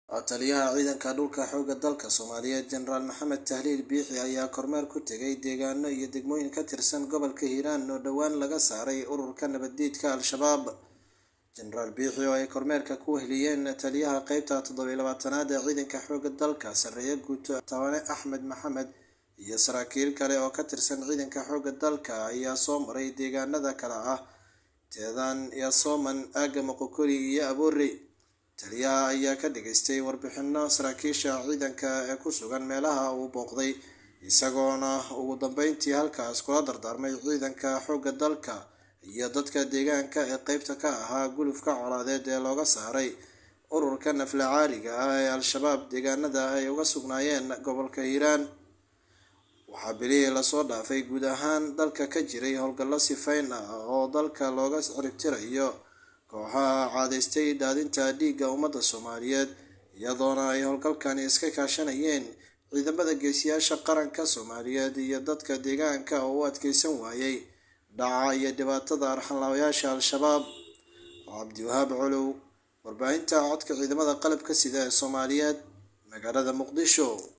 Taliyaha ciidanka dhulka xoogga dalka Soomaaliyeed Jenaraal Maxamed Tahliil Biixi ayaa kormeer ku tegay deegaano iyo degmooyin ka tirsan gobolka Hiiraan oo dhowaan laga saaray ururka nabaddiidka Al-Shabaab. Jenaraal Biixi oo ay kormeerka ku weheliyeen taliyaha qeybta 27aad ee ciidanka xoogga dalka Sarreeye Guuto Tawane Axmed Maxamed iyo saraakiil kale oo ka tirsan ciidanka xoogga dalka ayaa soo maray deegaanada kala ah Teedaan, Yaasooman, Aaga Moqokori iyo Aboorey. Taliyaha ayaa ka dhageystay warbixino saraakiisha ciidanka ee ku sugan meelaha uu booqday, isagoona ugu dambeyntii halkaas kula dardaarmay ciidanka xoogga dalka iyo dadka deegaanka ee qeybta ka ahaa gulufka colaadeed ee looga saaray ururka nafla caaliga ah ee Al-Shabaab deegaanada ay uga sugnaayeen gobolka Hiiraan. Waxaa bilihii lasoo dhaafay guud ahaan dalka ka jiray howlgallo sifayn ah oo dalka looga ciribtirayo kooxaha caadaystay daadinta dhiigga ummadda Soomaaliyeed, iyadoona ay howlgalkani iska kaashanayeen ciidamada geesiyaasha qaranka Soomaaliyeed iyo dadka deegaanka oo u adkeysan waayay dhaca iyo dhibaatada arxan-laawayaasha Al-Shabaab. Cabdiwahaab Colow, warbaahinta codka ciidamada qalabka sida ee Soomaaliyeed, magaalada Muqdisho.